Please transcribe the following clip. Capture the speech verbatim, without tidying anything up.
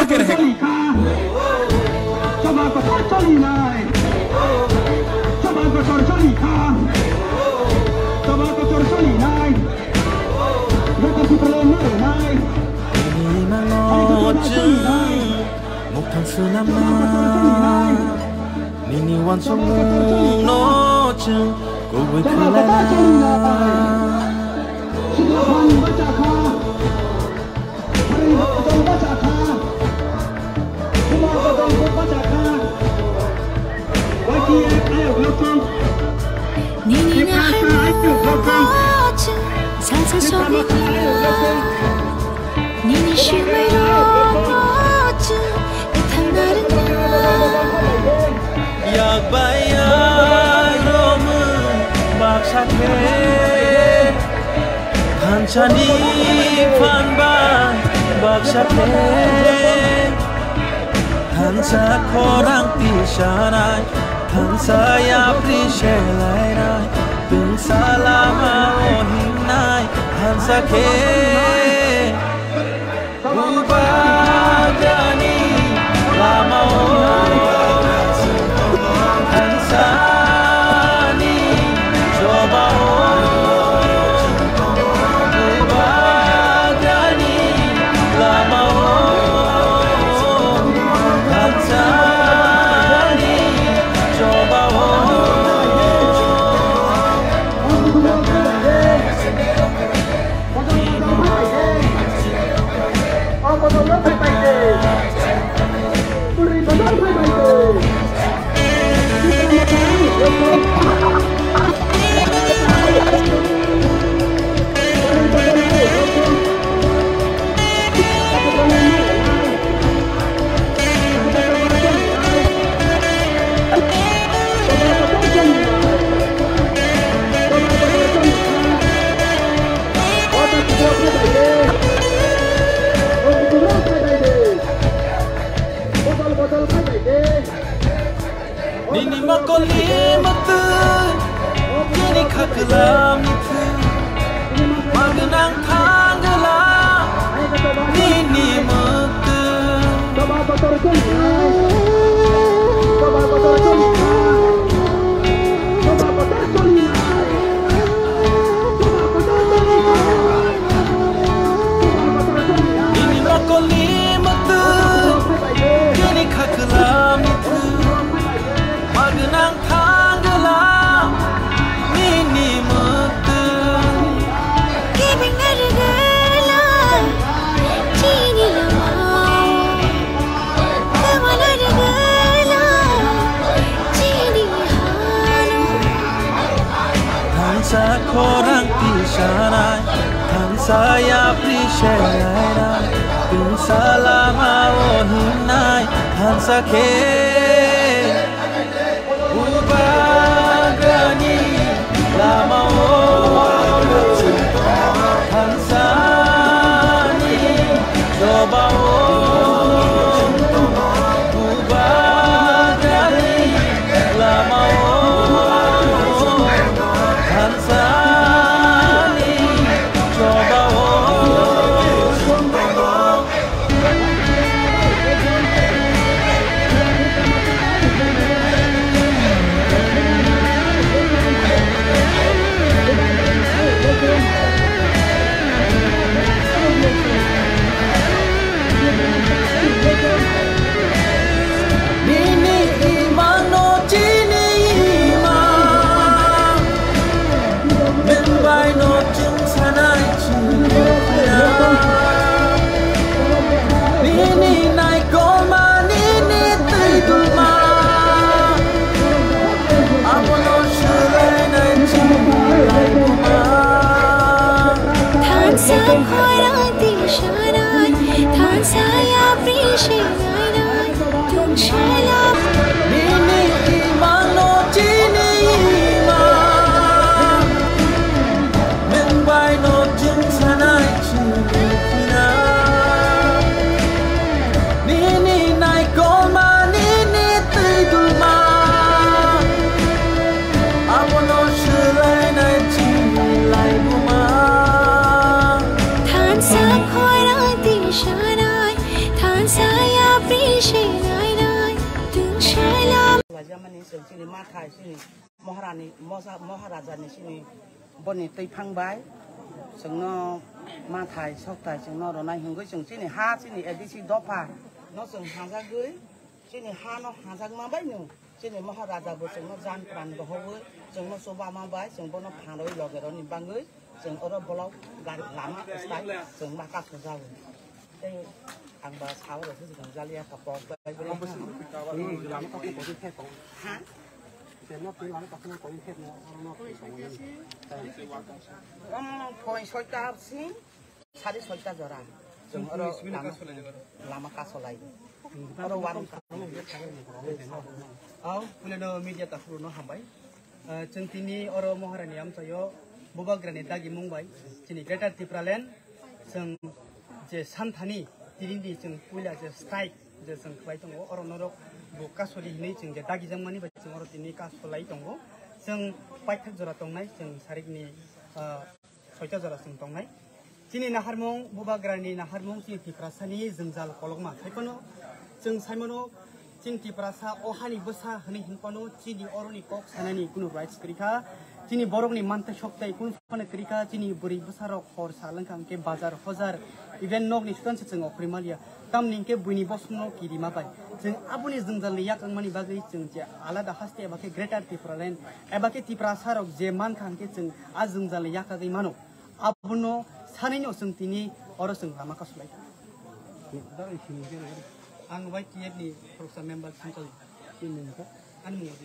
Choli kha. Choba kotor choli nai. Choba kotor choli kha. Choba kotor choli nai. Joto sukro nai nai. Nini mano chwng muktang swnamna, nini wansukmungno chwng kubui khlaina. Nini naharmung salsa sogwi kha. Nini swmai rok kwthang narwkna. Yak bai yak romwi baksa khe, thansani phan bai baksa khe, thansa khorang tisanai, thansa yapri selainai, tungsa lama o hingnai, thansa khe. Bubagrani lama o thansani choba o. Bubagrani lama o thansani choba o. Nini mokolni mwktwi, nini khaklam ni thwi, magwnang thangla nini mwktwi. Nini mokolni mwktwi, nini khaklam ni thwi, magwnang thangla nini mwktwi. Kebengna rwgwla chini lama, kwmana rwgwla chini hano. Thansa khorang tisanai, thansa yapri selainai, tungsa lama o hingnai, thansa khe. Bubagrani lama o thansani choba o. Bubagrani lama o thansani choba o. Nini imano chini ima, nwng bai no chwng sanai chwng kha. Nini naikolma, nini twi duma, abono swlainai chini laibuma. Thansa khorang tisanai, thansa yapri selainai, tungsala. Nini imano chini ima, nwng bai no chwng sanai chwng kha. Nini naikolma, nini twi duma, abono swlainai chini laibuma. Thansa khorang tisanai, thansa Laijamani chwng chini mathai chini Maharani, mosa-, Maharajani chini boni twiphang bai chwngno mathai sokthai chwngno rwnai hwnkhe chwng chini ha chini A D C dopha no chwng hajagwi chini ha no hajakma bai no chini Maharaja bo chwngno jan pran rohogwi chwngno chubama bai chwng bono phanrwi logeroni bangwi chwng oro bolok gari lama style chwng ma kasu jago. Tei ang ba sao rw se jang jaliya ka pok bai bai. Tei lama kasu kodi khe kong. Ha? Tei nok tei lama kasu kodi khe no, oro nok tei kong. Om phoi soita sing, sari soita jora. Chwng oro lama, lama kasolai. Oro warung ka. Au, puleno media takhurno hambai. Ah, chwng tini oro Maharani amchaio Bubagrani dagimung bai chini Greater Tipraland chwng je santhani tinini chwng puila je strike je chwng khlai tongo, oro norok bo kasori hinwi chwng je dagijakmani bai chwng oro tini kasolai tongo. Chwng paithak jora tongnai chwng sarikni, ah, soita jora chwng tongnai. Chini naharmung, Bubagrani naharmung, chini Tiprasani jwngjal kolokma. Haiphano chwng saimano, chini Tiprasa o hani bwsa hwnwi hinphano, chini oroni kok sanani kunu rights kwrwi kha. Chini borokni mantai soktai kunu phano kwrwi kha. Chini bwrwi bwsarok hor sal wngkha hwnkhe bazar hojar, even nokni sutan se chwng okhorwi manliya. Tamni hwnkhe buini bosongno kirima bai. Chwng aboni jwngjalni yak wngmani bagwi chwng je alada haste eba khe Greater Tipraland eba khe Tiprasarok je mankha hwnkhe chwng a jwngjalni yak kagwi mano. Abono sanino chwng tini oro chwng lama kasulai. Ang bai T F ni khoroksa member Sankali. Ani mung